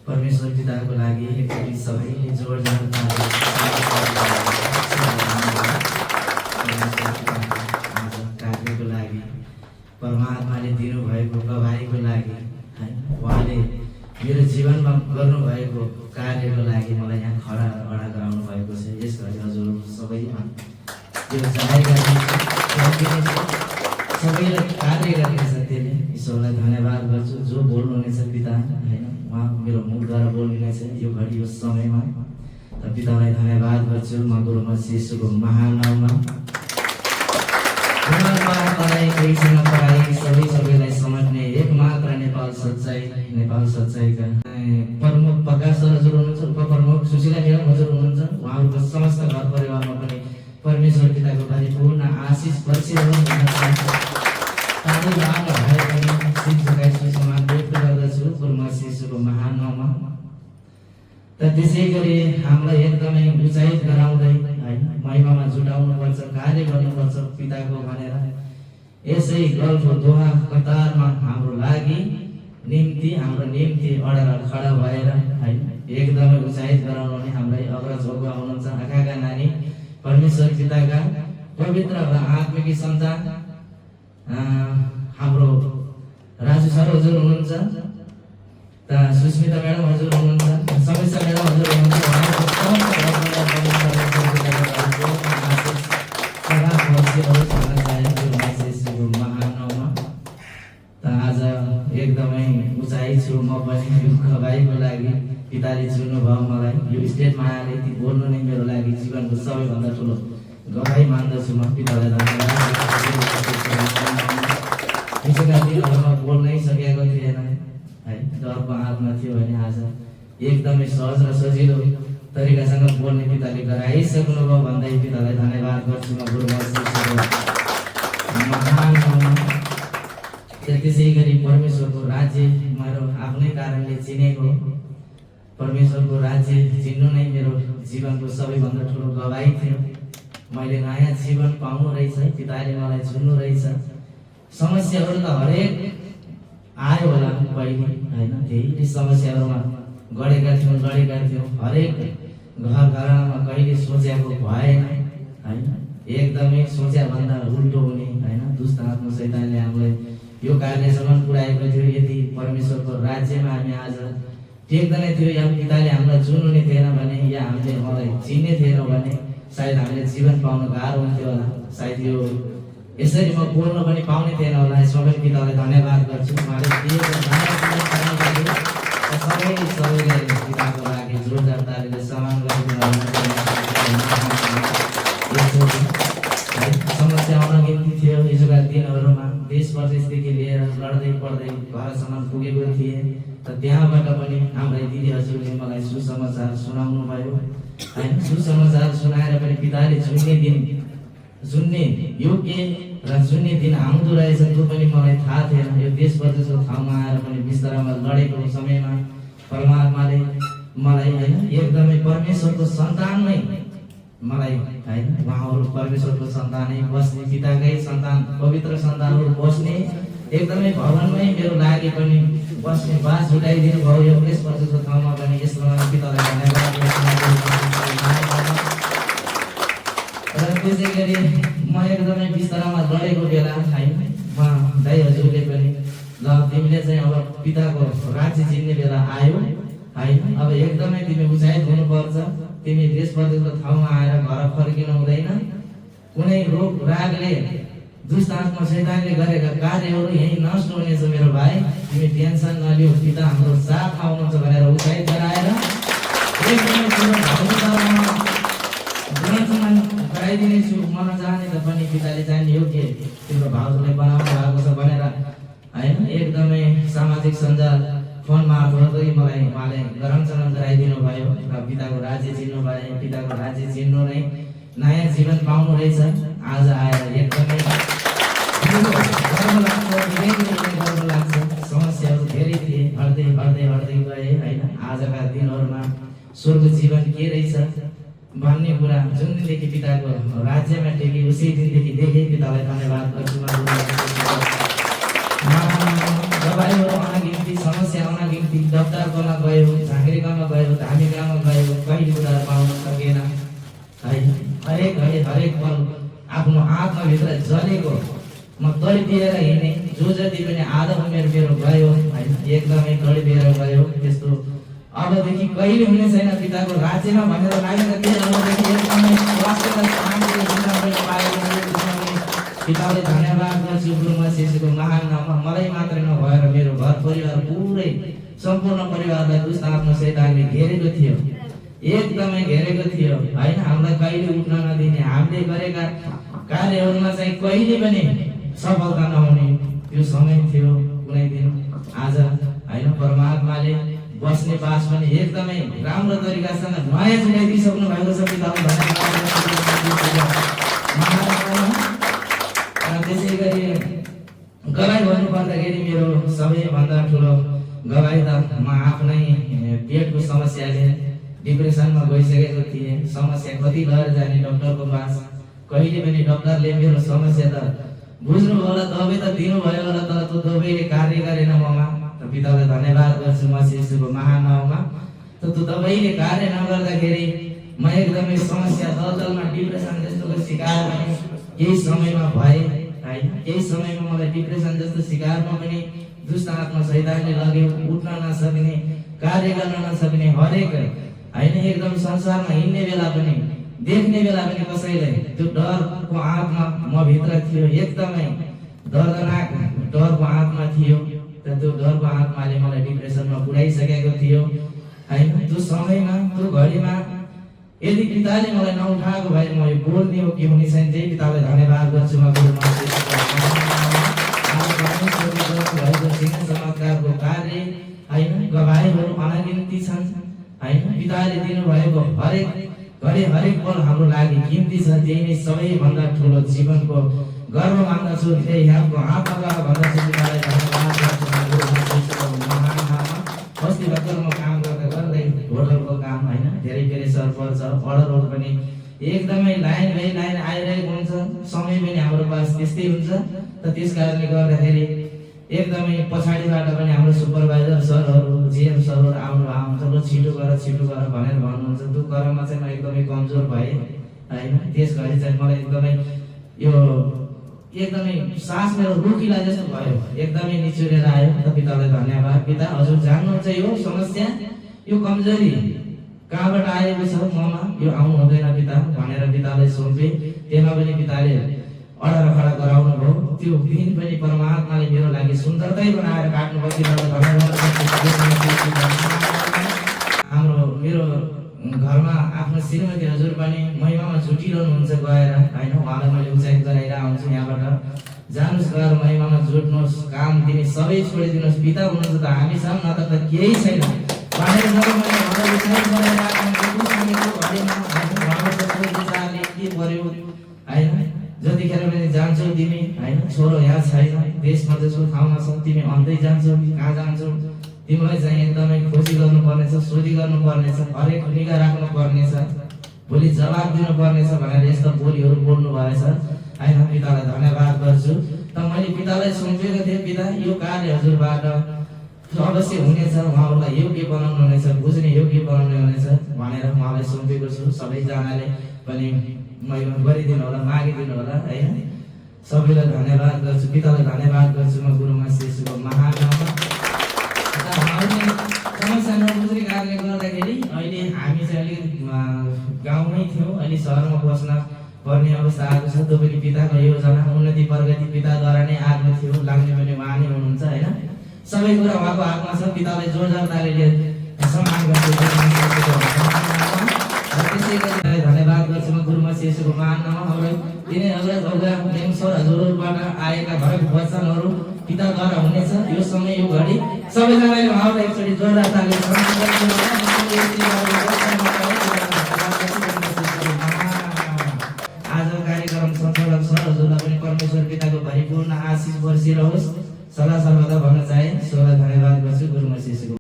परमेश्वर पिताको लागि एकचोटि सबैले जोरदार कार्यको लागि परमात्माले दिनुभएको गवाहीको लागि हैन उहाँले मेरो जीवनमा गर्नुभएको कार्यको लागि मलाई यहाँ खडा गराउनु भएको छ। यसरी हजुर सबैमा यो चाहेका सबैलाई कार्य गर्नेछ त्यसले ईश्वरलाई धन्यवाद गर्छु। जो बोल्नुहुनेछ पिता हैन उहाँ मेरो मुखद्वारा बोल्नुहुनेछ यो घडी यो समयमा त पितालाई धन्यवाद गर्छु। म गुरु मसीह यीशुको महान नाममा कैसँग पढाइ सबैलाई समझ्ने एक मात्र नेपाल सच्चाइका प्रमुख प्रकाश सर हजुर हुनुहुन्छ, उपप्रमुख सुशीला मेडम हजुर हुनुहुन्छ। उहाँहरूको समस्त घर परिवारमा पनि परमेश्वर पिताको परिपूर्ण आशिष बर्सिरहोस् भन्न चाहन्छु। सम्मान व्यक्त गर्दछु गुरु मसीह यीशुको महान नाममा। त त्यसै गरी हामीलाई एकदमै उचाइ गराउँदै हैन महिमामा जुटाउनुपर्छ, कार्य गर्नुपर्छ पिताको भनेर यसै गल्फको दोहा कतारमा हाम्रो निम्ति अडेर खडा भएर हैन एकदमै उचाइ गराउनु हामीलाई अग्रज अगुवा हुनुहुन्छ। आँखाका नानी परमेश्वर पिताका पवित्र र आत्मिक सन्तान हाम्रो राजु सर हजुर हुनुहुन्छ, त सुस्मिता म्याडम हजुर हुनुहुन्छ, समीक्षा म्याडम हजुर हुनुहुन्छ। आज एकदमै उचाइ छु म पनि यो गवाहीको लागि पिताले चुन्नुभयो मलाई। यो स्टेजमा आएर यति बोल्नु नै मेरो लागि जीवनको सबैभन्दा ठुलो गवाही मान्दछु। म पितालाई धन्यवाद दिनहरूमा बोल्नै सकेको थिएन है, डरको आत्मा थियो भने आज एकदमै सहज र सजिलो तरिकासँग बोल्ने पिताले गराइसक्नुभयो भन्दै पितालाई धन्यवाद गर्छु। म गुरु मसीहको महान नाममा। त्यसै गरी परमेश्वरको राज्य मेरो आफ्नै कारणले चिनेको, परमेश्वरको राज्य चिन्नु नै मेरो जीवनको सबैभन्दा ठुलो गवाही थियो। मैले नयाँ जीवन पाउनु रहेछ, पिताले मलाई चुन्नु रहेछ। समस्याहरू त हरेक आयो होला पहिले हैन, धेरै समस्याहरूमा गडेका थियौँ। हरेक घरमा कहिले सोचेको भएन हैन, एकदमै सोचे भन्दा उल्टो हुने हैन। दुष्ट आत्मा शैतानले हामीलाई यो कार्यसम्म पुर्याएको थियो। यदि परमेश्वरको राज्यमा हामी आज टेक्दैन थियो या पिताले हामीलाई चुन्नु थिएन भने या हामीले मलाई चिन्ने थिएनौँ भने सायद हामीले जीवन पाउन गाह्रो हुन्थ्यो होला। सायद यो यसरी म बोल्न पनि पाउने थिएन होला। यसमा पनि पितालाई धन्यवाद गर्छु। उहाँले दिएको सबैले पिताको लागि जोरदार तालीले सम्मान गरिदिनु। समस्या आउन निम्ति थियो हिजोका दिनहरूमा, देश प्रदेशदेखि लिएर लड्दै पढ्दै घरसम्म पुगेको थिएँ। त त्यहाँबाट पनि हाम्रै दिदी हजुरले मलाई सुसमाचार सुनाउनु भयो हैन। सुसमाचार सुनाएर पनि पिताले जुन्ने योग्य र जुन्ने दिन आउँदो रहेछ त्यो पनि मलाई थाहा थिएन। यो देश प्रदेशको ठाउँमा आएर पनि बिस्तारामा लडेको समयमा परमात्माले मलाई हैन एकदमै परमेश्वरको सन्तानमै मलाई हैन उहाँहरू परमेश्वरको सन्तानै बस्ने, पिताकै सन्तान पवित्र सन्तानहरू बस्ने एकदमै भवनमै मेरो लागि पनि बस्ने बास जुटाइदिनु भयो। यो देश प्रदेशको ठाउँमा पनि यसमा पितालाई धन्यवाद गर्छु। र त्यसै गरी म एकदमै बिस्तारामा लडेको बेला हैन उहाँ दाइ हजुरले पनि ल तिमीले चाहिँ अब पिताको राज्य चिन्ने बेला आयो हैन, अब एकदमै तिमी उचाइ हुनुपर्छ। तिमी देश प्रदेशको ठाउँमा आएर घर फर्किनु हुँदैन। कुनै रोग रागले दुष्ट आत्मा शैतानले गरेका कार्यहरू यही नष्ट हुनेछ मेरो भाइ, तिमी टेन्सन नलियो। पिता हाम्रो साथ आउनुहुन्छ भनेर उचाइ गराएर एकदमै ठुलो गराइदिनेछु। म नजाने त पनि पिताले चाहिँ योग्य तिम्रो भाउजूलाई बनाउनु भएको छ भनेर हैन एकदमै सामाजिक सञ्जाल फोन मार्फतै मलाई उहाँले गरम चलन गराइदिनु भयो र पिताको राज्य चिन्नु भयो। पिताको राज्य चिन्नु नै नयाँ जीवन पाउनु रहेछ। आज आएर एकदमै गर्व लाग्छ। समस्याहरू धेरै थिए, हट्दै गए हैन। आजका दिनहरूमा स्वर्ग जीवन के रहेछ भन्ने कुरा जुन दिनदेखि पिताको राज्यमा टेके उसी दिनदेखि देखेँ। पितालाई धन्यवाद गर्छु। दबाईहरू आउन निम्ति, समस्या आउन निम्ति डक्टरकोमा गयो, आत्माभित्र जलेको म तडपिएर हिँडेँ। जो जति पनि आधा उमेर मेरो गयो होइन, एकदमै तडपिएर गयो। त्यस्तो अबदेखि कहिले हुने छैन पिताको राज्यमा भनेर लागेर थिएँ। अबदेखि एकदमै स्वास्थ्य र शान्तिले जिउन पनि पाएको पिताले धन्यवाद गर्छु। गुरु मसीह येशूको महान नाममा मलाई मात्रै नभएर मेरो घर परिवार पुरै सम्पूर्ण परिवारलाई दुष्ट आत्मा शैतानले घेरेको थियो, एकदमै घेरेको थियो होइन। हामीलाई कहिले उठ्न नदिने, हामीले गरेका कार्यहरूमा चाहिँ कहिले पनि सफलता नहुने त्यो समय थियो कुनै दिन। आज होइन परमात्माले बस्ने बास पनि एकदमै राम्रो तरिकासँग नयाँ जुटाइदिइसक्नु भएको छ। पितालाई धन्यवाद। त्यसै गरी गवाई भन्नु पर्दाखेरि मेरो सबैभन्दा ठुलो गवाई त म आफ्नै पेटको समस्याले डिप्रेसनमा गइसकेको थिएँ। समस्या कति लिएर जाने डक्टरको पास, कहिले पनि डक्टरले मेरो समस्या त बुझ्नु होला, दबाई त दिनुभयो होला, तर त्यो दबाईले कार्य गरेन ममा। त पितालाई धन्यवाद गर्छु मसीह येशूको महान नाममा। त त्यो दबाईले कार्य नगर्दाखेरि म एकदमै समस्या दलदलमा डिप्रेसन जस्तोको शिकार भएँ। केही समयमा भए होइन, केही समयमा मलाई डिप्रेसन जस्तो शिकारमा पनि दुष्ट आत्मा शैतानले लग्यो। उठ्न नसक्ने, कार्य गर्न नसक्ने, हरेक होइन एकदम संसारमा हिँड्ने बेला पनि देख्ने बेला पनि कसैलाई त्यो डरको आत्मा म भित्र थियो, एकदमै दर्दनाक डरको आत्मा थियो। र त्यो डरको आत्माले मलाई डिप्रेसनमा पुर्याइसकेको थियो होइन। त्यो समयमा त्यो घडीमा यदि पिताले मलाई नउठाएको भए म यो बोल्ने हो कि हुने छैन। त्यही पितालाई धन्यवाद गर्छु। म चमत्कारको कार्य होइन, गवाईहरू अनगिन्ती छन् होइन। पिताले दिनुभएको हरेक घडी हरेक पल हाम्रो लागि किम्ती छ। त्यही नै सबैभन्दा ठुलो जीवनको गर्व मान्दछु। त्यही यहाँको आत्माबाट भन्दछु पितालाई धन्यवाद गर्छु। अस्ति भर्खर म काम गर्दै होटलको काम होइन, धेरै प्रेसर पर्छ, अर्डरहरू पनि एकदमै लाइन बाई लाइन आइरहेको हुन्छ। समय पनि हाम्रो पास त्यस्तै हुन्छ। त त्यस कारणले गर्दाखेरि एकदमै पछाडिबाट पनि हाम्रो सुपरभाइजर सरहरू, जिएम सरहरू आउनुहुन्छ, ल छिटो गर भनेर भन्नुहुन्छ। त्यो क्रममा चाहिँ म एकदमै कमजोर भएँ होइन। त्यस घडी चाहिँ मलाई एकदमै सास मेरो रुकिला जस्तो भयो, एकदमै निचुरेर आयो। त पितालाई धन्यवाद। पिता हजुर जान्नुहुन्छ यो समस्या, यो कमजोरी कहाँबाट आएको छ ममा, यो आउनु हुँदैन पिता भनेर पितालाई सोधेँ। त्यसमा पनि पिताले अडार खडा गराउनु भयो। त्यो दिन पनि परमात्माले मेरो लागि सुन्दरतै बनाएर काट्नु भयो। हाम्रो मेरो घरमा आफ्नो श्रीमती हजुर पनि महिमामा छुटिरहनुहुन्छ गएर होइन। उहाँलाई मैले उचाइ गराएर आउँछु यहाँबाट, जानुहोस् गएर महिमामा जुट्नुहोस्, काम दिने सबै छोडिदिनुहोस्, पिता हुनुहुन्छ त हामी छौँ, न त केही छैन भनेर जब मैले उहाँलाई उचाइ गराएर के पर्यो होइन। जतिखेर पनि जान्छौ तिमी होइन, छोरो यहाँ छैन, देशमा जसको ठाउँमा छौ, तिमी अन्दै जान्छौ कि कहाँ जान्छौ, तिमीलाई चाहिँ एकदमै खोजी गर्नुपर्नेछ, सोधी गर्नुपर्नेछ, हरेक निगा राख्नुपर्नेछ, भोलि जवाब दिनुपर्नेछ भनेर यस्तो बोलीहरू बोल्नु भएछ होइन। पितालाई धन्यवाद गर्छु। त मैले पितालाई सुम्पेको थिएँ, पिता यो कार्य हजुरबाट अवश्य हुनेछ, उहाँहरूलाई योग्य बनाउनु हुनेछ, बुझ्ने योग्य बनाउनु हुनेछ भनेर उहाँलाई सुम्पेको छु। सबैजनाले पनि महिमा गरिदिनु होला, मागिदिनु होला होइन। सबैलाई धन्यवाद गर्छु। पितालाई धन्यवाद गर्छु म गुरु मसीह येशूको महान नाममा। समस्या नबुझ्ने कारणले गर्दाखेरि अहिले हामी चाहिँ अलिक गाउँमै थियौँ, अहिले सहरमा बस्न पर्ने अवस्था आएको छ। त्यो पनि पिताको योजना, उन्नति प्रगति पिताद्वारा नै आएको थियो, लाग्ने पनि उहाँ नै हुनुहुन्छ होइन। सबै कुरा उहाँको हातमा छ। पितालाई जोरदारताले सम्मान गर्छु। त्यसै गरी धन्यवाद गर्छु म गुरु मसीह येशूको महान नाममा। तिनीहरू सर हजुरबाट आएका भएका वचनहरू पिताद्वारा हुनेछ। यो समय यो घडी सबैजनाले उहाँलाई एकचोटि जोरदारताले